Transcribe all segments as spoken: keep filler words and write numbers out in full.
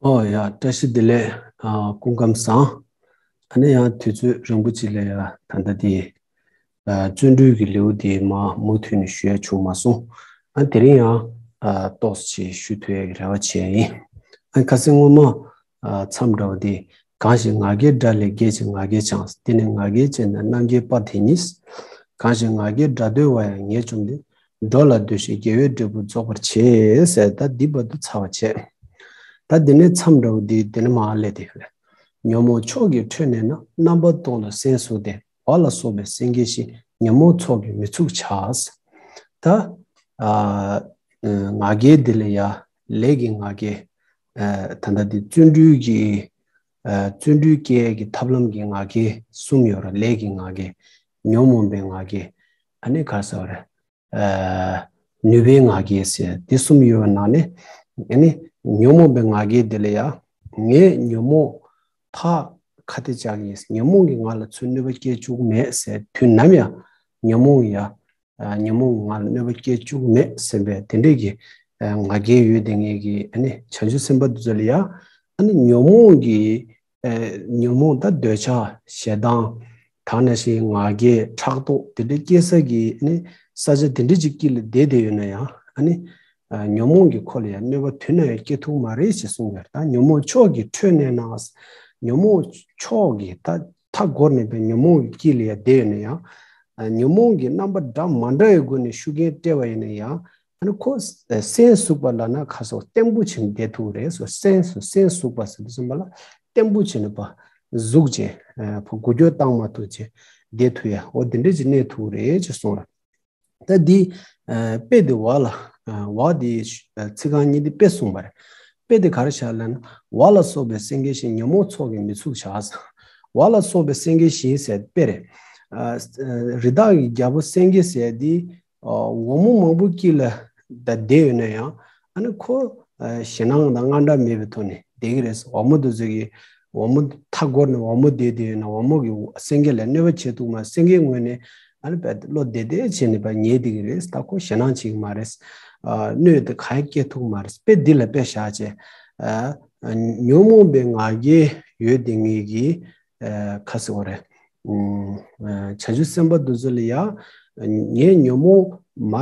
ཨོ་ཡ། བཀྲ་ཤིས་བདེ་ལེགས། ཨ། སྐུ་ཁམས་བཟང་། ཨ་ནི་ཡང་དུས་ཚོད་རིང་པོ་ཅིག་ལ་ཡ་ད་ལྟ་དེ། ཨ། བརྩོན་འགྲུས་ཀྱི་ལེའུ་དེ་མ་མུ་མཐུད་ནས་ཞུ་ཡ་བྱུང་མ་སོང་། ཨ། དེ་རིང་ཡང་། ཨ། ཏོག་ཙམ་ཞུ་ཐུབ་ཡ་གི་རེ་བ་བྱས་ཡིན། ཨ། ཁ་སང་སྔོན་མ། ཨ། མཚམས་འདྲ་བ་དེ། གང་ཞིག་ང་རྒྱལ་དགྲ་ལས་རྒྱལ་ཞིང་ང་རྒྱལ་འཆང་། དེ་ནི་ང་རྒྱལ་ཆེ་ན་རྣམ་རྒྱལ་དཔའ་དེ་ཉིད། གང་ཞིག་ང་རྒྱལ་དགྲ་གདོལ་བ་ཡང་ངས་བཅོམ་སྟེ། འགྲོ་ལ་འདུད་བཞིན་རྒྱལ་བའི་འབྲས་བུ་རྫོགས་པར་བྱེད་ཟེར། ད་འདི་བར་དུ་ཚར་བ་བྱས། ད་འདི་ནས་མཚམས་འདྲ་བོ་འདི་འདི་ནས་མར་སླེབས་ཏེ། ཉོན་མོངས་ཕྱོགས་ཀྱི་ཁྲོད་གནས་ན། རྣམ་པ་སྟོང་དུ་སེམས་བཟུང་སྟེ། བ་ལ་སོགས་པའི་སེང་གེ་བཞིན། ཉོན་མོངས་ཚོགས་ཀྱིས་མི་ཚུགས་བྱ། ད། ཨ། ང་རྒྱལ་འདི་ལ་ཡ། ལས་ཀྱི་ང་རྒྱལ། ཨ། ད་ལྟ་འདི་བརྩོན་འགྲུས་ཀྱི། ཨ། བརྩོན་འགྲུས་སྐྱེ་ཡས་ཀྱི་ཐབས་ལམ་གྱི་ང་རྒྱལ་གསུམ་ཡོད་ར། ལས་ཀྱི་ང་རྒྱལ། ཉོན་མོངས་པའི་ང་རྒྱལ། ཨ་ནི་ག་རེ་ཟེར་བ་རེད། ཨ། ནུས་པའི་ང་རྒྱལ་ཟེར། འདི་གསུམ་ཡོད་པའི་ནང་ནས། ཨ་ནི་ཉོན་མོངས་པའི་ང་རྒྱལ་འདི་ལ་ཡ། ངས་ཉོན་མོངས་ཕར་ཁ་གཏད་བཅག་གི་ཡིན། ཉོན་མོངས་ཀྱིས་ང་ལ་ཚུར་གནོད་པ་སྐྱེལ་བཅུག་མེད་ཟེར། དུས་ནམ་ཡང་ཉོན་མོངས་ཡ། ཨ། ཉོན་མོངས་ང་ལ་གནོད་པ་སྐྱེལ་བཅུག་མེད་ཟེར་བའི་དེ་འདྲས་ཀྱི། ཨ། ང་རྒྱལ་ཡོད་དེ་ངེད་ཀྱི། ཨ་ནི་བྱང་ཆུབ་སེམས་དཔའ་འདི་ཚོ་ལ་ཡ། ཨ་ནི་ཉོན་མོངས་ཀྱི། ཨ། ཉོན་མོངས་ད་འདོད་ཆགས་ཞེ་སྡང་དང་ནང་བཞིན་ང་རྒྱལ་ཕྲག་དོག་དེ་འདྲས་སྐྱེ་ས་གི། ཨ་ནི་ས་ཆ་དེ་འདྲས་ཅིག་དཀྱིལ་ལ་བསྡད་བསྡད་ཡོད་ན་ཡང་། ཨ་ནི། ཨ། ཉོན་མོངས་ཀྱི་ཁོ་ལ་ཡང་གནོད་པ་དུས་ན་ཡང་སྐྱེལ་ཐུབ་མ་རེད་ཅེས་གསུངས་ཡོད། ད་ཉོན་མོངས་ཕྱོགས་ཀྱི་ཁྲོད་གནས་ན། ཉོན་མོངས་ཕྱོགས་ཀྱི་ད། མཐའ་བསྐོར་ནས་པའི་ཉོན་མོངས་ཀྱི་དཀྱིལ་ལ་ཡང་བསྡད་ཡོད་ན་ཡང་། ཨ། ཉོན་མོངས་ཀྱི་རྣམ་པ་འདྲ་མ་འདྲ་བའི་སྒོ་ནས་ཤུགས་རྐྱེན་སྤྲད་པ་ཡིན་ན་ཡང་། ཨ་ནི་ཁོ། ཨ། སེམས་ཟུག་པ་ལབ་ན་ཁ་སོགས་བརྟན་པོ་བྱས་ནས་བསྡད་ཐུབ་རེད་ཟེར། སེམས་སུ། སེམས་ཟུག་པ་ཟེར་དུས་ཙམ་པ་ལ་བརྟན་པོ་བྱས་ནས་པ་ཟུག་བྱས། ཨ། ཕར་འགུལ་སྐྱོད་བཏང་མ་ཐུབ་བྱས་བསྡད་ཐུབ་ཡ། འོ་དེ་འདྲས་ཅིག་གནས་ཐུབ་རེད་ཅེས་གསུངས་ར། ད་འདི། ཨ། དཔེ་འདི་བ་ལ། ཨ། བ་འདི། ཨ། ཚིག་རྐང་གཉིས་འདི་དཔེ་གསུངས་པ་རེད། དཔེ་འདི་ག་རེ་བཞག་ལབ་ན། བ་ལ་སོགས་པའི་སེང་གེ་བཞིན། ཉོན་མོངས་ཚོགས་ཀྱིས་མི་ཚུགས་བྱ། བ་ལ་སོགས་པའི་སེང་གེ་བཞིན་ཟེར་དཔེ་རེད། ཨ། རི་དྭགས་ཀྱི་རྒྱལ་པོ་སེང་གེ་ཟེར་འདི། ཨ། འོལ་མོ་མང་པོ་དཀྱིལ་ལ་ད་བསྡད་ཡོད་ན་ཡང་། ཨ་ནི་ཁོ། ཨ། ཞེད་སྣང་དང་དངངས་སྐྲག་མེད་པའི་ཐོག་ནས་བསྡད་ཀྱི་རེད། འོལ་མོ་དེ་ཚོ་གི། འོལ་མོ་མཐའ་བསྐོར་ནས་འོལ་མོ་བསྡད་བསྡད་ཡོད་ན། འོལ་མོ་གི་སེང་གེ་ལ་གནོད་པ་བྱེད་ཐུབ་མ། སེང་གེའི་ངོས་ནས། ཨ་ནི་བློ་བདེ་བདེ་བྱས་ནས་ཉལ་བསྡད་ཀྱི་རེད། ད་ཁོ་ཞེད་སྣང་བྱེད་ཀྱི་མ་རེད། ཨ། གནོད་དེ་གང་ཡང་སྐྱེལ་ཐུབ་མ་རེད། དཔེ་འདི་ལ་དཔེ་བཞག་བྱས། ཨ། ཉོན་མོངས་པའི་ང་རྒྱལ་ཡོད་དེ་ངེད་ཀྱི། ཨ། ག་རེ་ཟེར་བ་རེད། ཨ། བྱང་ཆུབ་སེམས་དཔའ་འདི་ཚོ་ལ་ཡ། ངས་ཉོན་མོངས་མ་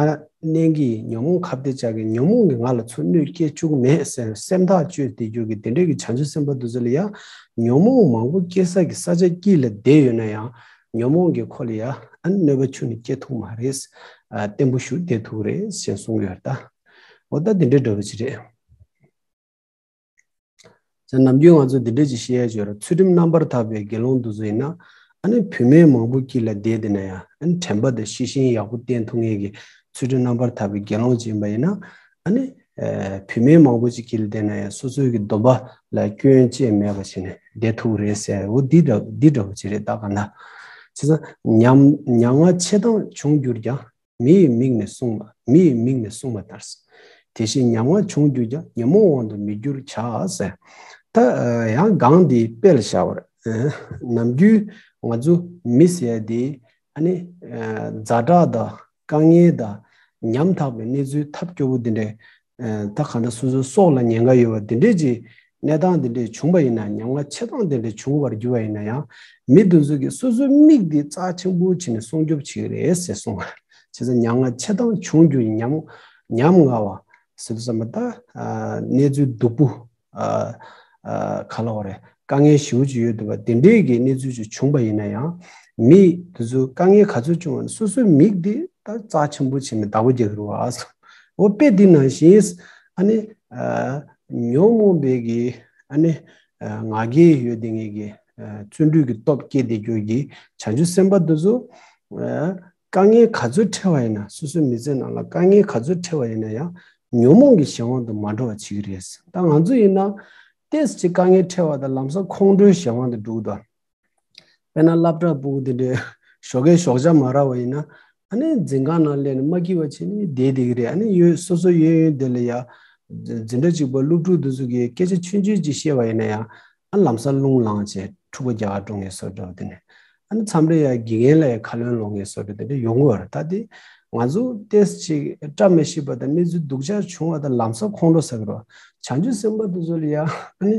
གནས་ཀྱི། ཉོན་མོངས་ཁ་གཏད་བཅག་གི། ཉོན་མོངས་ཀྱིས་ང་ལ་ཚུར་གནོད་སྐྱེལ་བཅུག་མེད་ཟེར་སེམས་ཐག་གཅོད་བསྡད་རྒྱུ་གི་དེ་འདྲས་ཀྱི་བྱང་ཆུབ་སེམས་དཔའ་འདི་ཚོ་ལ་ཡ། ཉོན་མོངས་མང་པོ་སྐྱེ་ས་གི་ས་ཆ་དཀྱིལ་ལ་བསྡད་ཡོད་ན་ཡང་། ཉོན་མོངས་ཀྱིས་ཁོ་ལ་ཡ། ཨ། གནོད་པ་ཁྱོན་ནས་སྐྱེལ་ཐུབ་མ་རེད། ཨ། བརྟན་པོ་ཞིག་བསྡད་ཐུབ་རེད་ཅེས་གསུངས་ཡོད་ད། འོ་ད་དེ་འདྲས་འདྲ་བོ་ཅིག་རེད། ནམ་རྒྱུན་ང་ཚོ་འདི་འདྲས་ཅིག་བཤད་ཡ་ཡོད་རེད། ཚུལ་ཁྲིམས་རྣམ་པར་དག་པའི་དགེ་སློང་འདི་ཚོ་ཡིན་ན། ཨ་ནི་བུད་མེད་མང་པོ་དཀྱིལ་ལ་བསྡད་བསྡད་ན་ཡང་། ཨ་ནི་དྲན་པ་དང་ཤེས་བཞིན་ཡག་པོ་བསྟེན་ཐུབ་མཁན་གྱི་ཚུལ་ཁྲིམས་རྣམ་པར་དག་པའི་དགེ་སློང་ཅིག་ཡིན་པ་ཡིན་ན། ཨ་ནི། ཨ། བུད་མེད་མང་པོ་ཅིག་དཀྱིལ་ལ་བསྡད་ན་ཡང་སོ་སོའི་གི་སྡོམ་པ་ལ་སྐྱོན་ཅི་ཡང་མེད་པ་བྱས་ནས་བསྡད་ཐུབ་རེད་ཟེར། འོ་འདི་འདྲ་འདི་འདྲ་བོ་ཅིག་རེད། ད་ག་ན། བྱས་ཙང་ཉམ་ཉམ་ང་ཆེ་ཐང་བྱུང་གྱུར་ཀྱང་། མི་ཡི་མིག་ནི་བསྲུང་བ། མི་ཡི་མིག་ནི་བསྲུང་བ་ལྟར། དེ་བཞིན་ཉམ་ང་བྱུང་གྱུར་ཀྱང་། ཉོན་མོངས་དབང་དུ་མི་འགྱུར་བྱ་ཟེར། ད་ཡང་གང་འདི་དཔེ་ལ་བཞག་པར། ནམ་རྒྱུན་ང་ཚོ་མི་ཟེར་ཡ་འདི། ཨ་ནི། ཛ་དྲག་དང་དཀའ་ངལ་དང་ཉམ་ཐག་པའི་གནས་ཚུལ་ཐབས་སྐྱོ་པོ་འདི་འདྲས། ད་གང་ལྟར་སོ་སོའི་སྲོག་ལ་ཉེན་ཁ་ཡོད་པ་འདི་འདྲས་ཀྱི་གནས་སྟངས་འདི་འདྲས་བྱུང་བ་ཡིན་ན། ཉམ་ང་ཆེ་ཐང་འདི་འདྲས་བྱུང་བར་གྱུར་བ་ཡིན་ན་ཡང་། མི་འདི་ཚོ་གིས་སོ་སོའི་མིག་འདི་རྩ་ཆེན་པོ་བྱས་ནས་སྲུང་སྐྱོབ་བྱེད་ཀྱི་རེད་ཟེར་གསུངས་པ། བྱས་ཙང་ཉམ་ང་ཆེ་ཐང་བྱུང་རྒྱུ་ཡིན། ཉམ་ཉམ་ང་བ་ཟེར་དུས་ཙམ་པ། ད་གནས་ཚུལ་སྡུག་པོ། ཨ། ཨ། ག་ལབ་དགོས་རེད། དཀའ་ངལ་ཞེ་པོ་ཅིག་ཡོད་འདུག་པ། དེ་འདྲའི་གི་གནས་ཚུལ་ཅིག་བྱུང་པ་ཡིན་ན་ཡང་། མི་དེ་ཚོ་དཀའ་ངལ་ག་ཚོད་བྱུང་བ་ན་སོ་སོའི་མིག་དེ་ད་རྩ་ཆེན་པོ་བྱས་ནས་བདག་པོ་རྒྱག་གི་རེད་བ། འོ་དཔེ་འདི་ནང་བཞིན། ཨ་ནི། ཨ། ཉོན་མོངས་པའི་གི། ཨ་ནི། ཨ། ང་རྒྱལ་ཡོད་དེ་ངེད་ཀྱི། ཨ། བརྩོན་འགྲུས་ཀྱི་སྟོབས་བསྐྱེད་དེ་རྒྱུ་གི་བྱང་ཆུབ་སེམས་དཔའ་འདི་ཚོ། ཨ། དཀའ་ངལ་ག་ཚོད་འཕྲད་པ་ཡིན་ན། སོ་སོའི་མི་ཚེ་ནང་ལ་དཀའ་ངལ་ག་ཚོད་འཕྲད་པ་ཡིན་ན་ཡང་། ཉོན་མོངས་ཀྱི་གཞན་དབང་དུ་མ་འགྲོ་བ་བྱེད་ཀྱི་རེད། ད་ང་ཚོ་ཡིན་ན་ཏོག་ཙམ་དཀའ་ངལ་འཕྲད་པ་དང་ལམ་སང་ཁོང་ཁྲོའི་གཞན་དབང་དུ་འགྲོ་གི་འདུག་དཔེར་ན་སློབ་གྲྭ་ཕྲུ་གུ་དེ་འདྲའི་ཞོགས་ཀས་ཞོགས་ཇ་མ་རག་པ་ཡིན་ན། ཨ་ནི་འཛིན་ཁང་ནང་སླེབས་ནས་མ་སྐྱིད་པ་བྱས་ནས་བསྡད་བསྡད་ཀྱི་རེད། ཨ་ནི་ཡོད་སོ་སོ་ཡོད་ཡོད་དེ་ལ་ཡ། འཛིན་གྲྭ་གཅིག་པ་སློབ་ཕྲུག་དེ་ཚོ་གིས་སྐད་ཆ་ཆུང་ཆུང་ཅིག་བཤད་པ་ཡིན་ན་ཡང་། ཨ། ལམ་སང་རླུང་ལངས་བྱས་འཁྲུག་པ་རྒྱག་ག་འགྲོ་མཁན་བཟོ་འདྲ་བ་དེ་ནས། ཨ་ནི་མཚམས་རེ་ཡང་དགེ་རྒན་ལ་ཡང་ཁ་ལོན་ལོག་མཁན་བཟོ་འདྲ་དེ་འདྲ་ཡོང་གི་ཡོད་རེད། ད་དེ་ང་ཚོ་ཏོག་ཙམ་ཅིག་བཀྲ་མི་ཤིས་པ་དང་གནས་ཚུལ་སྡུག་ཅག་བྱུང་བ་དང་ལམ་སང་ཁོང་ཁྲོ་ཟ་གི་རེད་བ། བྱང་ཆུབ་སེམས་དཔའ་དེ་ཚོ་ལ་ཡང་ཨ་ནི་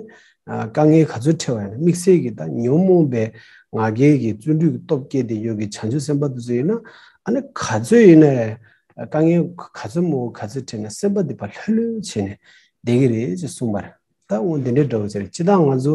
དཀའ་ངལ་ག་ཚོད་འཕྲད་པ་ཡིན་ན། དམིགས་བསལ་གྱི་ད་ཉོན་མོངས་པའི་ང་རྒྱལ་གྱི་བརྩོན་འགྲུས་ཀྱི་སྟོབས་སྐྱེས་ཏེ་ཡོད་ཀྱི་བྱང་ཆུབ་སེམས་དཔའ་དེ་ཚོ་ཡིན་ན། ཨ་ནི་ག་ཚོད་ཡིན་ན་དཀའ་ངལ་ག་ཚོད་མང་པོ་ག་ཚོད་འཕྲད་ན་སེམས་པ་འདི་ཕར་ལྷོད་ལྷོད་བྱས་ནས་བསྡད་ཀྱི་རེད་ཅེས་གསུངས་པ་རེད། ད་འོ་འདི་འདྲའི་འདྲ་བོ་ཟེར། སྤྱིར་བཏང་ང་ཚོ་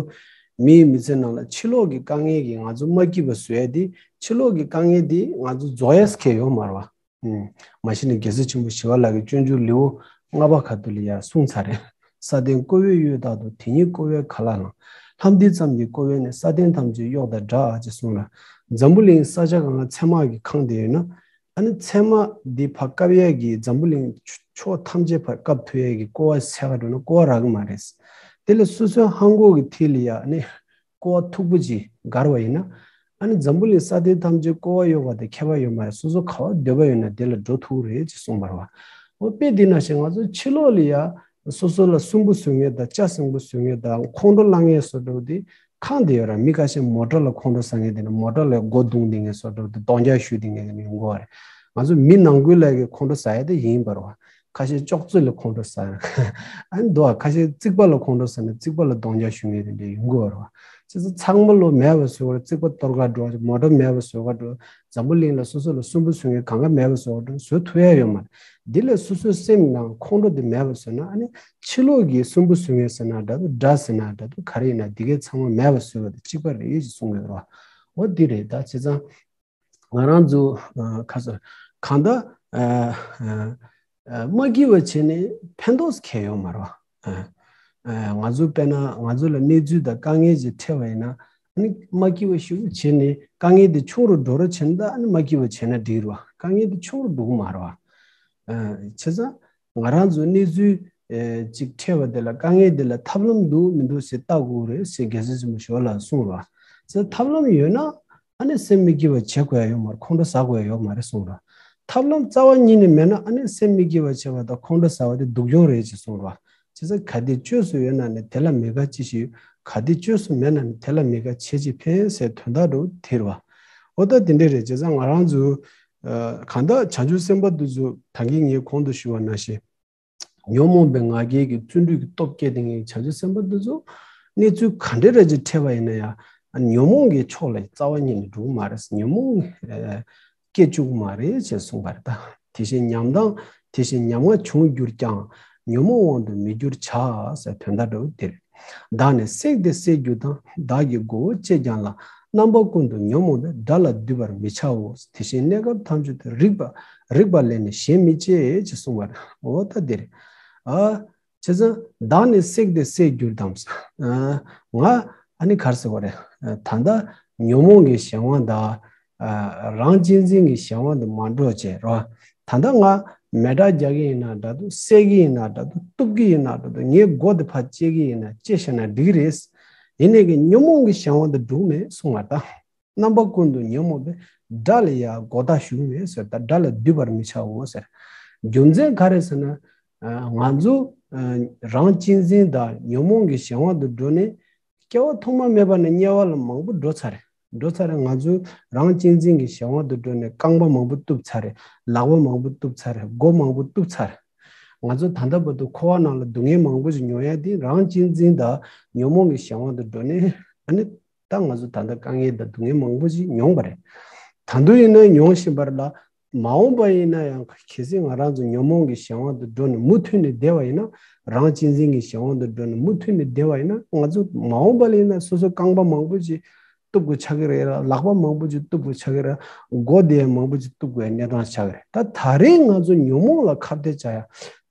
མིའི་མི་ཚེ་ནང་ལ་ཕྱི་ལོགས་ཀྱི་དཀའ་ངལ་གྱིས་ང་ཚོ་མ་སྐྱིད་པ་བཟོ་ཡ་དེ། ཕྱི་ལོགས་ཀྱི་དཀའ་ངལ་དེ་ང་ཚོ་རྫོགས་ཡ་ཟེར་མཁན་ཡོད་མ་རེད་བ། ཨུམ། མ་གཞི་ནས་རྒྱལ་སྲས་ཆེན་པོ་ཞི་བ་ལྷ་གིས་སྤྱོད་འཇུག་ལེའུ་ལྔ་པ་ཁ་ཐུག་ལ་ཡང་གསུངས་ཚར་རེད། ས་སྟེང་ཀོ་བའི་གཡོས་དག་ཏུ། དེ་ཉིད་ཀོ་བས་ག་ལ་ལང་། ལྷམ་མཐིལ་ཙམ་གྱི་ཀོ་བས་ནི། ས་སྟེང་ཐམས་ཅད་གཡོགས་དང་འདྲ། ཅེས་གསུངས་ལ། འཛམ་བུ་གླིང་ས་ཆ་གང་ལ་ཚེར་མ་གིས་ཁེངས་ཏེ་ཡོད་ན། ཨ་ནི་ཚེར་མ་འདི་ཕར་བཀབ་ཡས་ཀྱི་འཛམ་བུ་གླིང་ཕྱོགས་ཐམས་ཅད་ཕར་བཀབ་ཐུབ་ཡས་ཀྱི་ཀོ་བ་ཟེར་ག་འགྲོ་ན་ཀོ་བ་རག་གི་མ་རེད། དེ་ལ་སོ་སོའི་ལྷམ་གོག་གི་མཐིལ་ལ་ཡ་ཨ་ནི་ཀོ་བ་མཐུག་པོ་ཅིག་བསྒར་བ་ཡིན་ན། ཨ་ནི་འཛམ་བུ་གླིང་ས་སྟེང་ཐམས་ཅད་ཀོ་བ་གཡོགས་པ་དེ་ཁྱད་པར་ཡོད་མ་རེད། སོ་སོ་ག་བ་འདོད་པ་ཡོད་ན་དེ་ལ་འགྲོ་ཐུབ་རེད་ཅེས་གསུངས་པ་རེད་བ། འོ་དཔེ་འདི་ནང་བཞིན་ང་ཚོ་ཕྱི་ལོགས་ལ་ཡ་སོ་སོ་ལ་སུན་པོ་བཟོ་མཁན་དང་སྐྲ་སེང་པོ་བཟོ་མཁན་དང་ཁོང་ཁྲོ་ལངས་མཁན་བཟོ་འདྲ་བོ་དེ་ཁེངས་ཏེ་ཡོད་ར། མི་ཁ་ཤས་མོ་ཊ་ལ་ཁོང་ཁྲོ་ཟ་མཁན་དེ་ནི་མོ་ཊ་ལ་སྒོ་བརྡུངས་བསྡད་མཁན་བཟོ་འདྲ་བོ་དེ་གདོང་རྒྱག་གཞུས་བསྡད་མཁན་དེ་ནི་ཡོང་གི་ཡོད་རེད། ང་ཚོ་མི་ནང་ཁུལ་ལ་གི་ཁོང་ཁྲོ་ཟ་ཡ་དེ་ཡིན་པ་རེད་བ། ཁ་ཤས་ཅོག་ཙེ་ལ་ཁོང་ཁྲོ་ཟ་ཡ། ཨ་ནི་འདུག་བ། ཁ་ཤས་རྩིག་པ་ལ་ཁོང་ཁྲོ་ཟ་ནས་རྩིག་པ་ལ་གདོང་རྒྱག་གཞུ་མཁན་དེ་འདྲ་ཡོང་གི་ཡོད་རེད་བ། བྱས་ཙང་ཚང་མ་ལོ་མེད་པ་བཟོ་བར་རྩིག་པ་གཏོར་ག་འགྲོ། མོ་ཊ་མེད་པ་བཟོ་ག་འགྲོ། འཛམ་བུ་གླིང་ལ་སོ་སོ་ལ་སུན་པོ་བཟོ་མཁན་གང་ག་མེད་པ་བཟོ་ག་འགྲོ། བཟོ་ཐུབ་ཡ་ཡོད་མ་རེད། འདི་ལས་སོ་སོའི་སེམས་ནང་ཁོང་ཁྲོ་དེ་མེད་པ་བཟོས་ན། ཨ་ནི་ཕྱི་ལོགས་ཀྱི་སུན་པོ་བཟོ་མཁན་ཟེར་ན་འདྲ་འདུག་དགྲ་ཟེར་ན་འདྲ་འདུག་ག་རེ་ཡིན་ན་འདི་གའི་ཚང་མ་མེད་པ་བཟོས་པ་དེ་གཅིག་པ་རེད་ཅེས་གསུང་གི་ཡོད་རེད་བ། འོ་འདི་རེད། ད་བྱས་ཙང་ང་རང་ཚོ་ཨ་ཁ་སོ་གང་ལྟར་ཨ་ཨ་ཨ་མ་སྐྱིད་པ་བྱས་ནས་ཕན་ཐོགས་གང་ཡང་ཡོད་མ་རེད་བ། ཨ་ཨ་ང་ཚོ་དཔེར་ན་ང་ཚོ་ལ་གནས་ཚུལ་དང་དཀའ་ངལ་ཅིག་འཕྲད་པ་ཡིན་ན། ཨ་ནི་མ་སྐྱིད་པ་ཞེ་པོ་བྱས་ནས་དཀའ་ངལ་དེ་ཆུང་རུ་འགྲོ་རུ་བྱས་ན། ད་ཨ་ནི་མ་སྐྱིད་པ་བྱས་ན་འགྲིག་རེད་བ། དཀའ་ངལ་དེ་ཆུང་རུ་འགྲོ་གི་མ་རེད་བ། ཨ་བྱས་ཙང་ང་རང་ཚོ་གནས་ཚུལ་ཨེ་ཅིག་འཕྲད་པ་དེ་ལ། དཀའ་ངལ་དེ་ལ་ཐབས་ལམ་འདུག་མི་འདུག་ཞེས་བལྟ་དགོས་རེད་ཅེས་རྒྱལ་སྲས་ཆེན་པོ་ཞི་བ་ལྷས་གསུངས་རེད་བ། བྱས་ཙང་ཐབས་ལམ་ཡོད་ན་ཨ་ནི་སེམས་མི་སྐྱིད་པ་བྱེད་དགོས་ཡ་ཡོད་མ་རེད། ཁོང་ཁྲོ་ཟ་དགོས་ཡ་ཡོད་མ་རེད་གསུངས་རེད་བ། ཐབས་ལམ་རྩ་བ་ཉིད་ནས་མེད་ན། ཨ་ནི་སེམས་མི་སྐྱིད་པ་བྱེད་པ་དང་ཁོང་ཁྲོ་ཟ་བ་དེ་སྡུག་གྱོང་རེད་ཅེས་གསུངས་རེད་བ། བྱས་ཙང་གལ་ཏེ་བཅོས་སུ་ཡོད་ན་ནི་དེ་ལ་མི་དགའ་ཅི་ཞིག་ཡོད། གལ་ཏེ་བཅོས་སུ་མེད་ན་ནི་དེ་ལ་མི་དགའ་བྱས་ཅི་ཕན་ཟེར་དོན་དག་འདྲ་བོ་དེ་རེད་བ། འོ་ད་དེ་འདྲ་རེད། བྱས་ཙང་ང་རང་ཚོ་ཨ་གང་ལྟར་བྱང་ཆུབ་སེམས་དཔའ་འདི་ཚོ་ད་གིན་ངས་གོང་དུ་ཞུས་པ་ནང་བཞིན། ཉོན་མོངས་པའི་ང་རྒྱལ་གྱི་བརྩོན་འགྲུས་ཀྱི་སྟོབས་བསྐྱེད་དེ་ངས་བྱང་ཆུབ་སེམས་དཔའ་འདི་ཚོ་གནས་ཚུལ་ག་འདྲ་རེ་ཅིག་འཕྲད་པ་ཡིན་ན་ཡང་ཉོན་མོངས་ཀྱི་ཕྱོགས་ལ་རྩ་བ་ཉིད་ནས་འགྲོ་གི་མ་རེད། ཉོན་མོངས་ཨ་སྐྱེ་བཅུག་གི་མ་རེད་ཅེས་གསུངས་པ་རེད། ད་དེ་བཞིན་ཉམ་དང་དེ་བཞིན་ཉམ་ང་བྱུང་གྱུར་ཀྱང་། ཉོན་མོངས་དབང་དུ་མི་འགྱུར་བྱ་ཟེར་དོན་དག་འདྲ་བོ་དེ་རེད། བདག་ནི་བསྲེགས་ཏེ་བསད་གྱུར་ཏམ། བདག་གི་མགོ་བོ་བཅད་ཀྱང་ལ། རྣམ་པ་ཀུན་ཏུ་ཉོན་མོངས་པས། དགྲ་ལ་སྡུད་པར་མི་བྱའོ། དེ་བཞིན་གནས་སྐབས་ཐམས་ཅད་དུ། རིག་པ་རིག་པ་ལས་ནི་གཞན་མི་སྐྱེ་ཅེས་གསུངས་པ་རེད། འོ་ད་འདི་རེད། ཨ་བྱས་ཙང་བདག་ནི་བསྲེགས་ཏེ་བསད་གྱུར་ཏམ། ཨ་ང་ཨ་ནི་ག་རེ་ཟེར་བ་རེད། ད་ལྟ་ཉོན་མོངས་ཀྱི་གཞན་དབང་དང་། ཨ་རང་གཅེས་འཛིན་གྱི་གཞན་དབང་དུ་མ་འགྲོ་བྱས་རོ། ད་ལྟ་ང་མེ་སྲེག་རྒྱག་གི་ཡིན་ན་འདྲ་འདུག་བསད་ཀྱི་ཡིན་ན་འདྲ་འདུག་གཏུབ་ཀྱི་ཡིན་ན་འདྲ་འདུག་ངའི་མགོ་དེ་ཕར་བཅད་ཀྱི་ཡིན་ན་བཅད་ཤེས་ན་འགྲིག་གི་རེད། ཡིན་ནའི་གི་ཉོན་མོངས་ཀྱི་གཞན་དབང་དུ་འགྲོ་གི་མེད་གསུངས་པ་ད། རྣམ་པ་ཀུན་ཏུ་ཉོན་མོངས་པས། དགྲ་ལ་ཡང་མགོ་བཏགས་ཞུགས་མེད་ཟེར། ད་དགྲ་ལ་སྡུད་པར་མི་བྱའོ་ཟེར། རྒྱུ་མཚན་ག་རེ་ཟེར་ན། ཨ་ང་ཚོ་ཨ་རང་གཅེས་འཛིན་དང་ཉོན་མོངས་ཀྱི་གཞན་དབང་དུ་འགྲོ་ནས། སྐྱེ་བ་ཐོག་མ་མེད་པ་ནས་དམྱལ་བ་ལ་མང་པོ་འགྲོ་ཚར་རེད། འགྲོ་ཚར་རེད། ང་ཚོས་རང་གཅེས་འཛིན་གྱི་གཞན་དབང་དུ་འགྲོ་ནས་རྐང་པ་མང་པོ་གཏུབ་ཚར་རེད། ལག་པ་མང་པོ་གཏུབ་ཚར་རེད། མགོ་མང་པོ་གཏུབ་ཚར་རེད། ང་ཚོ་ད་ལྟ་བར་དུ་འཁོར་བ་ནང་ལ་སྡུག་བསྔལ་མང་པོ་ཞིག་མྱོང་ཡ་དེ་རང་གཅེས་འཛིན་དང་ཉོན་མོངས་ཀྱི་གཞན་དབང་དུ་འགྲོ་ནས། ཨ་ནི་ད་ང་ཚོ་ད་ལྟ་དཀའ་ངལ་དང་སྡུག་བསྔལ་མང་པོ་ཞིག་མྱོང་བ་རེད། ད་དུང་ཡིན་ན་མྱོང་བཞིན་པ་རེད་ལ། མ་འོངས་པ་ཡིན་ན་ཡང་གལ་སྲིད་ང་རང་ཚོ་ཉོན་མོངས་ཀྱི་གཞན་དབང་དུ་འགྲོ་ནས་མུ་མཐུད་ནས་བསྡད་པ་ཡིན་ན། རང་གཅེས་འཛིན་གྱི་གཞན་དབང་དུ་འགྲོ་ནས་མུ་མཐུད་ནས་བསྡད་པ་ཡིན་ན། ང་ཚོ་མ་འོངས་པ་ལ་ཡིན་ན་སོ་སོ་རྐང་པ་མང་པོ་ཅིག་གཏུབ་དགོས་ཆགས་ཀྱི་རེད་ལ། ལག་པ་མང་པོ་ཅིག་གཏུབ་དགོས་ཆགས་ཀྱི་རེད། མགོ་དེ་ཡང་མང་པོ་ཅིག་གཏུབ་དགོས་གནས་སྟངས་ཆགས་ཀྱི་རེད། ད་ད་རེས་ང་ཚོ་ཉོན་མོངས་ལ་ཁ་གཏད་བཅག་ཡ།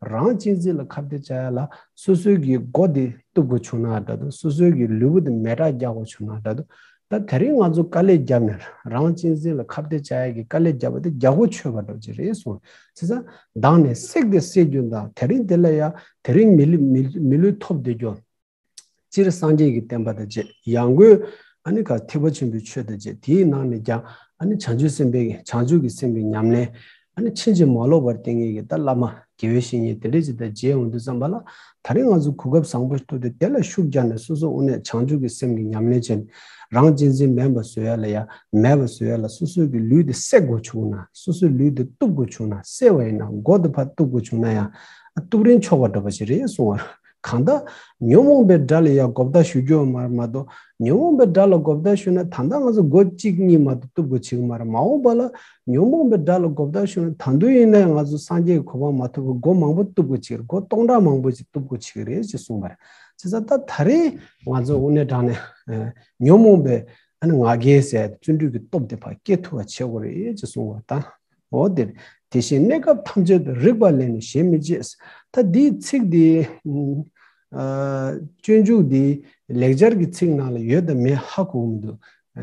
རང་གཅེས་འཛིན་ལ་ཁ་གཏད་བཅག་ཡ་ལ། སོ་སོའི་གི་མགོ་དེ་གཏུབ་དགོས་བྱུང་ན་འདྲ་འདུག་སོ་སོའི་གི་ལུས་པོ་དེ་མེ་སྲེག་རྒྱག་དགོས་བྱུང་ན་འདྲ་འདུག་ད་དེ་རིང་ང་ཚོ་དཀའ་ལས་བརྒྱབ་ནས། རང་གཅེས་འཛིན་ལ་ཁ་གཏད་བཅག་ཡ་གི་དཀའ་ལས་བརྒྱབ་པ་དེ་རྒྱག་གོ་ཆོད་པ་འདྲ་ཅིག་རེད་གསུངས། བྱས་ཙང་བདག་ནི་བསྲེགས་ཏེ་བསད་གྱུར་ཏམ། དེ་རིང་དེ་ལ་ཡ་དེ་རིང་མི་ལུས་མི་མི་ལུས་ཐོབ་བསྡད་རྒྱུ། སྤྱིར་སངས་རྒྱས་ཀྱི་བསྟན་པ་དང་བཅས། ཡང་སྒོས་ཨ་ནི་ག་ཐེག་པ་ཆེན་པོའི་ཆོས་དང་བཅས། དེའི་ནང་ནས་ཀྱང་ཨ་ནི་བྱང་ཆུབ་སེམས་དཔའི་བྱང་ཆུབ་ཀྱི་སེམས་ཀྱི་ཉམས་ལེན། ཨ་ནི་ཕྱིན་ཅི་མ་ལོག་པར་བསྟེན་མཁན་གྱི་ད་བླ་མ་དགེ་བའི་བཤེས་གཉེན་དེ་འདྲས་ཅིག་དང་མཇལ་ཡོང་དུས་ཙམ་པ་ལ། ད་རེས་ང་ཚོ་གོ་སྐབས་བཟང་པོ་ཐོབ་སྟེ་དེ་ལ་ཤུགས་རྒྱག་ནས་སོ་སོ་དངོས་གནས་བྱང་ཆུབ་ཀྱི་སེམས་ཀྱི་ཉམས་ལེན་བྱས་ནས། རང་གཅེས་འཛིན་མེད་པ་བཟོ་ཡ་ལ་ཡ་མེད་པ་བཟོ་ཡ་ལ། སོ་སོ་གི་ལུས་དེ་བསད་དགོས་བྱུང་ན། སོ་སོའི་ལུས་དེ་གཏུབ་དགོས་བྱུང་ན། བསད་པ་ཡིན་ན། མགོ་དེ་ཕར་གཏུབ་དགོས་བྱུང་ན་ཡང་། ཨ། གཏུབ་རན་ཆོག་པ་འདྲ་པོ་ཞིག་རེད་གསུང་བ། གང་ལྟར་ཉོན་མོངས་པའི་དགྲ་ལ་ཡང་གོ་བརྡ་ཞུ་རྒྱུ་མ་མ་གཏོགས། ཉོན་མོངས་པའི་དགྲ་ལ་གོ་བརྡ་ཞུ་ན་ད་ལྟ་ང་ཚོ་མགོ་གཅིག་གཉིས་མ་གཏོགས་གཏུབ་དགོས་བྱེད་ཀྱི་མ་རེད། མ་འོངས་པ་ལ་ཉོན་མོངས་པའི་དགྲ་ལ་གོ་བརྡ་ཞུ་ན། ད་དུང་ཡིན་ན་ང་ཚོ་སངས་རྒྱས་ཀྱི་གོ་འཕང་མ་ཐོབ་པར་མགོ་མང་པོ་གཏུབ་དགོས་བྱེད་ཀྱི་རེད། མགོ་སྟོང་ཕྲག་མང་པོ་ཞིག་གཏུབ་དགོས་བྱེད་ཀྱི་རེད་ཅེས་གསུངས་པ་རེད། བྱས་ཙང་ད་ད་རེས་ང་ཚོ་དངོས་གནས་དྲང་གནས་ཉོན་མོངས་པའི་ཨ་ནི་ང་རྒྱལ་ཟེར་བརྩོན་འགྲུས་ཀྱི་སྟོབས་དེ་ཕར་སྐྱེ་ཐུབ་པ་བྱེད་དགོས་རེད་ཅེས་གསུངས་པ་དང་། འོ་དེ་རེད། དེ་བཞིན་གནས་སྐབས་ཐམས་ཅད་དུ། རིག་པ་ལས་ནི་གཞན་མི་གཅེས། ད་འདིའི་ཚིག་འདི། ཨ། སྤྱོད་འཇུག་འདི་ལེགས་སྦྱར་གྱི་ཚིག་ནང་ལ་ཡོད་དམ་མེད་ཧ་གོ་གི་མི་འདུག་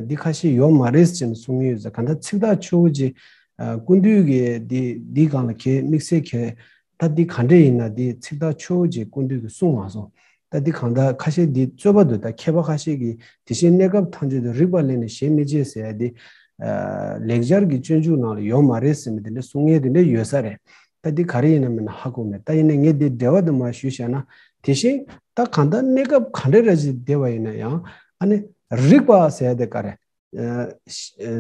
འདི་ཁ་ཤས་ཡོད་མ་རེད་ཟེར་ནས་གསུང་གི་ཡོད་ཟེར། གང་ལྟར་ཚིག་ཐག་ཆོད་པོ་ཅིག་ཨ། སྐུ་མདུན་གྱིས་འདི་འདི་སྒང་ལ་གས་དམིགས་བསལ་གས། ད་འདི་ག་འདྲས་ཡིན་ན་འདི་ཚིག་ཐག་ཆོད་པོ་ཅིག་སྐུ་མདུན་གྱིས་གསུངས་མ་སོང་། ད་འདི་གང་ལྟར་ཁ་ཤས་འདི་རྩོད་པ་འདུག་ད་མཁས་པ་ཁ་ཤས་ཀྱིས་དེ་བཞིན་གནས་སྐབས་ཐམས་ཅད་དུ། རིག་པ་ལས་ནི་གཞན་མི་གཅེས་ཟེར་ཡ་འདི། ཨ། ལེགས་སྦྱར་གྱི་སྤྱོད་འཇུག་ནང་ལ་ཡོད་མ་རེད་ཟེར་མི་དེ་འདྲ་གསུང་མཁན་དེ་འདྲ་ཡོད་ས་རེད། ད་འདི་ག་རེ་ཡིན་ན་མིན་ན་ཧ་གོ་མེད། ད་ཡིན་ན་ངས་འདི་འགྲེལ་པ་དུ་མ་ཞུས་བཞག་ན། དེ་བཞིན་ད་གང་ལྟར་གནས་སྐབས་ག་འདྲ་རེ་ཞིག་བསྡད་པ་ཡིན་ན་ཡང་། ཨ་ནི་རིག་པ་ཟེར་ཡ་དེ་ག་རེ། ཨ།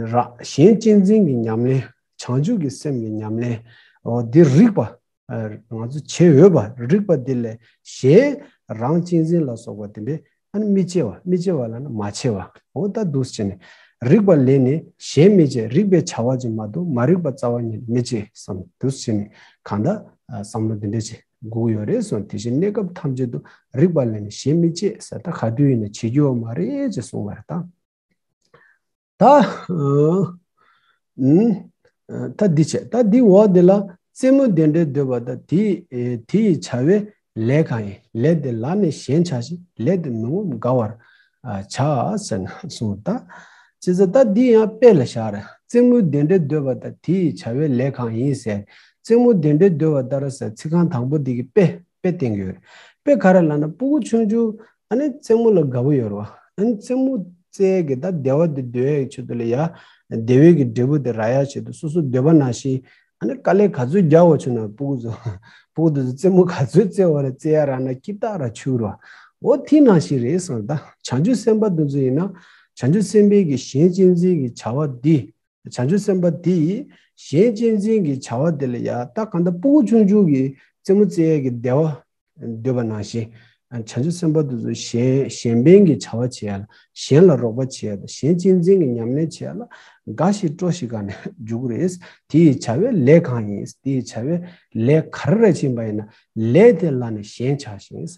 ར། གཞན་གཅེས་འཛིན་གྱི་ཉམས་ལེན། བྱང་ཆུབ་ཀྱི་སེམས་ཀྱི་ཉམས་ལེན། འོ་འདི་རིག་པ། ཨ། ང་ཚོ་བྱེད་འོས་པ། རིག་པ་འདི་ལས་གཞན་རང་གཅེས་འཛིན་ལ་སོགས་པ་དེ་འདྲའི། ཨ་ནི་མི་གཅེས་པ། མི་གཅེས་པ་ལབ་ན་མ་བྱས་པ། འོ་ད་འདུག་སེ་བྱས་ནས། རིག་པ་ལས་ནི་གཞན་མི་གཅེས། རིག་པའི་བྱ་བ་ཅིག་མ་གཏོགས་མ་རིག་པ་རྩ་བ་ཉིད་མི་གཅེས་བསམ། འདུག་སེ་བྱས་ནས་གང་ལྟར། ཨ། བསམ་བློ་འདི་འདྲ་ཅིག་དགོས་ཀྱི་ཡོད་རེད་གསུངས། དེ་བཞིན་གནས་སྐབས་ཐམས་ཅད་དུ། རིག་པ་ལས་ནི་གཞན་མི་གཅེས་ཟེར། ད་ག་དུས་ཡིན་ན་བྱེད་རྒྱུ་ཡོད་མ་རེད་ཅེས་གསུངས་པ་རེད་ད། ད། ཨ། ཨུམ། ད་འདི་བྱས། ད་འདི་འོག་འདི་ལ། རྩེད་མོ་དེ་འདྲའི་འདོད་པ་དང་། དེ་ཡི། དེ་ཡི་བྱ་བའི་ལས་གང་ཡིན། ལས་དེ་ལ་ནི་གཞན་བྱ་ཞིང་། ལས་དེ་མི་ངོམས་དགའ་བར། ཨ། བྱ་ཟེར་ནས་གསུངས་ད། བྱས་ཙང་ད་འདི་ཡང་དཔེ་ལ་བཞག་རེད། རྩེད་མོ་དེ་འདྲའི་འདོད་པ་དང་། དེ་ཡི་བྱ་བའི་ལས་གང་ཡིན་ཟེར། རྩེད་མོ་དེ་འདྲའི་འདོད་པ་ལྟར་ཟེར། ཚིག་རྐང་དང་པོ་འདི་གི་དཔེ། དཔེ་བསྟན་གྱི་ཡོད་རེད། དཔེ་ག་རེ་ལབ་ན། སྤུ་གུ་ཆུང་ཆུང་ཨ་ནི་རྩེད་མོ་ལ་དགའ་པོ་ཡོད་རེད་བ། ཨ་ནི་རྩེད་མོ་རྩེ་གི་ད་བདེ་བ་དེ་འདོད་ཡག་ཆེད་དུ་ལ་ཡ། བདེ་བའི་གི་འབྲས་བུ་དེ་རག་ཡག་ཆེད་དུ་སོ་སོ་འདོད་པ་ནང་བཞིན། ཨ་ནི་དཀའ་ལས་ག་ཚོད་རྒྱག་པ་བྱུང་ན། སྤུ་གུ་ཚོ། སྤུ་གུ་དེ་ཚོ་རྩེད་མོ་ག་ཚོད་རྩེ་བ་རེད། རྩེ་ཡག་རག་ན་སྐྱིད་ཐག་ར་ཆོད་རེད་བ། འོ་དེ་ནང་བཞིན་རེད་གསུངས། ད་བྱང་ཆུབ་སེམས་དཔའ་དེ་ཚོ་ཡིན་ན། བྱང་ཆུབ་སེམས་དཔའི་གི་གཞན་གཅེས་འཛིན་གྱི་བྱ་བ་འདི། བྱང་ཆུབ་སེམས་དཔའ་དེ་ཡིས་གཞན་གཅེས་འཛིན་གྱི་བྱ་བ་དེ་ལ་ཡ། ད་གང་ལྟར་སྤུ་གུ་ཆུང་ཆུང་གིས་རྩེད་མོ་རྩེ་ཡས་ཀྱི་བདེ་བ་འདོད་པ་ནང་བཞིན། བྱང་ཆུབ་སེམས་དཔའ་དེ་ཚོ་གཞན་གཞན་ཕན་གྱི་བྱ་བ་བྱེད་ཡ་ལ། གཞན་ལ་རོགས་པ་བྱེད་ཡ་དང་། གཞན་གཅེས་འཛིན་གྱི་ཉམས་ལེན་བྱེད་ཡ་ལ་དགའ་ཞིང་སྤྲོ་ཞིང་དགའ་ནས་འཇུག་གི་རེད། དེ་ཡི་བྱ་བའི་ལས་གང་ཡིན། དེ་ཡི་བྱ་བའི་ལས་ག་རེ་རེ་ཕྱིན་པ་ཡིན་ན། ལས་དེ་ལ་ནི་གཞན་བྱ་ཞིང་།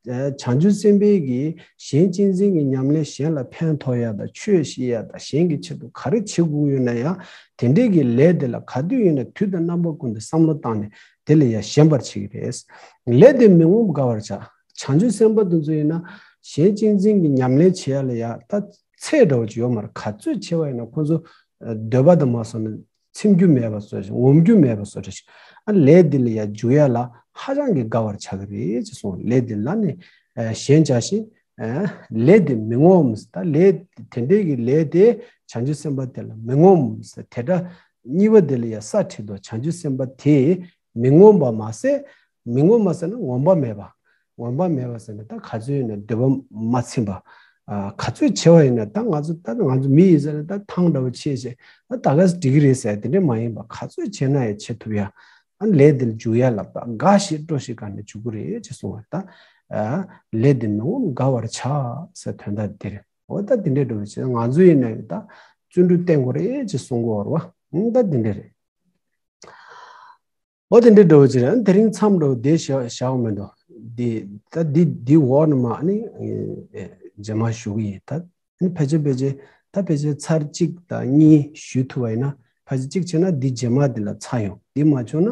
བྱང་ཆུབ་སེམས་དཔའི་གི་གཞན་གཅེས་འཛིན་གྱི་ཉམས་ལེན། གཞན་ལ་ཕན་ཐོགས་ཡ་དང་། ཆོས་བཤད་ཡ་དང་། གཞན་གྱི་ཆེད་དུ་ག་རེ་བྱེད་དགོས་ཡོད་ན་ཡང་། དེ་འདྲའི་གི་ལས་དེ་ལ་ག་དུས་ཡིན་ན་དུས་དང་རྣམ་པ་ཀུན་ཏུ་བསམ་བློ་བཏང་ནས་དེ་ལ་ཡ་ཞེན་པར་བྱེད་ཀྱི་རེད། ལས་དེ་མི་ངོམས་དགའ་བར་བྱ། བྱང་ཆུབ་སེམས་དཔའ་དེ་ཚོ་ཡིན་ན་གཞན་གཅེས་འཛིན་གྱི་ཉམས་ལེན་བྱེད་ཡ་ལ་ཡ་ད་ཚད་འདྲ་བོ་ཅིག་ཡོད་མ་རེད། ག་ཚོད་བྱེད་པ་ཡིན་ན་ཁོ་ཚོ་འདོད་པ་དང་མ་སོང་ན། ཚིམ་རྒྱུ་མེད་པ་བཟོ་ཞིང་། ངོམ་རྒྱུ་མེད་པ་བཟོ་འདྲ་ཞིག་ཨ། ལས་འདི་ལ་ཡང་འཇུག་ཡ་ལ་ཧ་ཅང་གི་དགའ་བར་བྱ་གི་རེད་ཅེས་གསུངས། ལས་འདི་ལ་ནི་ཨ་གཞན་བྱ་ཞིང་། ཨ། ལས་འདི་མི་ངོམས། ད་ལས་དེ་འདྲའི་གི་ལས་དེ་བྱང་ཆུབ་སེམས་དཔའ་དེ་ལ་མི་ངོམས། དེ་སྒྲ་གཉིས་པ་དེ་ལ་ཡང་ས་བྲིས་འདུག་བྱང་ཆུབ་སེམས་དཔའ་དེས་མི་ངོམས་པ་མ་ཟད། མི་ངོམས་པ་ཟེར་ན་ངོམས་པ་མེད་པ། ངོམས་པ་མེད་པ་ཟེར་ན་ད་ག་ཚོད་ཡིན་ན་འདོད་པ་མ་ཚིམ་པ། ཨ། ག་ཚོད་བྱེད་པ་ཡིན་ན་ད་ང་ཚོ་ད་ང་ཚོ་མི་ཡིན་ཟེར་ན་ད་ཐང་འདྲ་བོ་ཆད་བྱས། ད་ད་ག་སེ་འགྲིག་གི་རེད་ཟེར་དེ་འདྲ་མ་ཡིན་པ། ག་ཚོད་བྱས་ན་ཡང་བྱེད་ཐུབ་ཡ། ཨ། ལས་འདི་ལ་འཇུག་ཡ་ལ་ད་དགའ་ཞིང་སྤྲོ་ཞིང་དགའ་ནས་འཇུག་གི་རེད་ཅེས་གསུངས་པ་ད། ཨ། ལས་འདི་མི་ངོམས་དགའ་བར་བྱ་ཟེར་དོན་དག་འདི་རེད། འོ་ད་དེ་འདྲ་འདྲ་བོ་བྱས། ང་ཚོ་ཡིན་ན་ཡང་ད་བརྩོན་འགྲུས་བསྟེན་དགོས་རེད་ཅེས་གསུང་གི་ཡོད་རེད་བ། ཨ། ད་དེ་འདྲ་རེད། འོ་དེ་འདྲའི་འདྲ་བོ་ཅིག་རེད། དེ་རིང་མཚམས་འདྲ་བོ་བསྡད་བཞག་བཞག་མི་འདུག་འདི་ད་འདི་འདི་འོག་ནས་མར་ནི་རྗེས་མ་ཞུ་གི་ཡིན། ད་ནི་ཕལ་ཆེར་ཕལ་ཆེར་ད་ཕལ་ཆེར་ཚར་གཅིག་དང་གཉིས་ཞུས་ཐུབ་པ་ཡིན་ན། ཕལ་ཆེར་གཅིག་བྱས་ན་འདི་རྗེས་མ་འདི་ལ་ཚར་ཡོང་། འདི་མ་བྱུང་ན་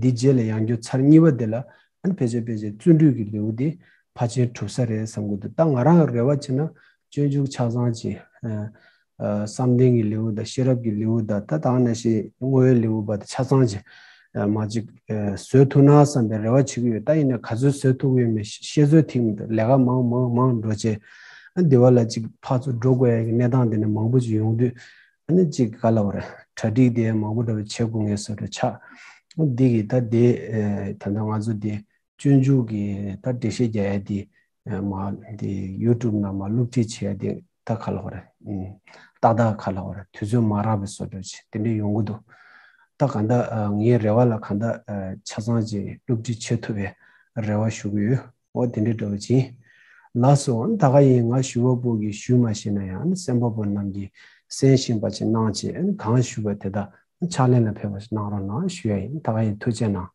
འདི་རྗེས་ལ་ཡང་བསྐྱར་ཚར་གཉིས་པ་འདི་ལ་ཨ་ནི་ཕལ་ཆེར་ཕལ་ཆེར་བརྩོན་འགྲུས་ཀྱི་ལེའུ་འདི་ཕལ་ཆེར་གྲུབ་ས་རེད་བསམ་གྱི་འདུག་ད་ང་རང་རེ་བ་བྱས་ན་སྤྱོད་འཇུག་ཆ་ཚང་ཅིག་ཨ། བསམ་གཏན་གྱི་ལེའུ་དང་ཤེས་རབ་ཀྱི་ལེའུ་དང་། ད་ད་ག་ནང་བཞིན་བསྔོ་བའི་ལེའུ་བར་དུ་ཆ་ཚང་ཅིག་ཨ། མར་ཅིག་ཨ། བཟོ་ཐུབ་ན་བསམ་པའི་རེ་བ་བྱེད་ཀྱི་ཡོད། ད་ཡིན་ན་ག་ཚོད་བཟོ་ཐུབ་ཀྱི་ཡོད་མེད་ཤེས་ཚོད་ཐིག་མི་འདུག་ལས་ཀ་མང་མང་མང་འགྲོ་བྱས། ཨ། འདི་བ་ལ་ཅིག་ཕར་ཚུར་འགྲོ་དགོས་ཡ་གི་གནས་སྟངས་འདི་འདྲ་མང་པོ་ཅིག་ཡོང་དུས། ཨ་ནི་ཅིག་ག་ལབ་དགོས་རེད། གྲ་སྒྲིག་དེ་མང་པོ་འདྲ་བོ་བྱེད་དགོས་ངེས་བཟོ་འདྲ་ཆགས། འདི་གི་ད་དེ་ད་ལྟ་ང་ཚོ་དེ་སྤྱོད་འཇུག་གི་ད་འགྲེལ་བཤད་རྒྱག་ཡ་དེ་མ་དེ་ཡུ་ཊུབ་ནང་མ་སློབ་ཁྲིད་བྱེད་ཡ་དེ་ད་ག་ལ་བ་རེད། ཏག་ཏག་ག་ལ་བ་རེད། དུས་ཚོད་མ་རག་པའི་བཟོ་འདྲ་བྱེད་དེ་འདྲ་ཡོང་གི་འདུག་ད་ག་འདྲ་ངའི་རེ་བ་ལ་ག་འདྲ་ཆ་ཚང་ཅིག་སློབ་ཁྲིད་བྱེད་ཐུབ་པའི་རེ་བ་ཞུ་གི་ཡོད། འོ་དེ་འདྲའི་འདྲ་བོ་ཅིག་ལགས་སོ། ད་ག་ཡིན། ང་ཞུ་བ་པོ་གིས་ཞུས་མ་ཤེས་ན་ཡང་སེམས་པ་པོ་རྣམས་ཀྱིས་གསན་ཤེས་པ་ཅིག་གནང་བྱས་གང་ཞུས་པ་དེ་དག་ཕྱག་ལེན་ལ་ཕེབས་པ་ཞིག་གནང་རོགས་གནང་ཞུ་ཡ་ཡིན། ད་ག་ཡིན། ཐུགས་རྗེ་གནང་།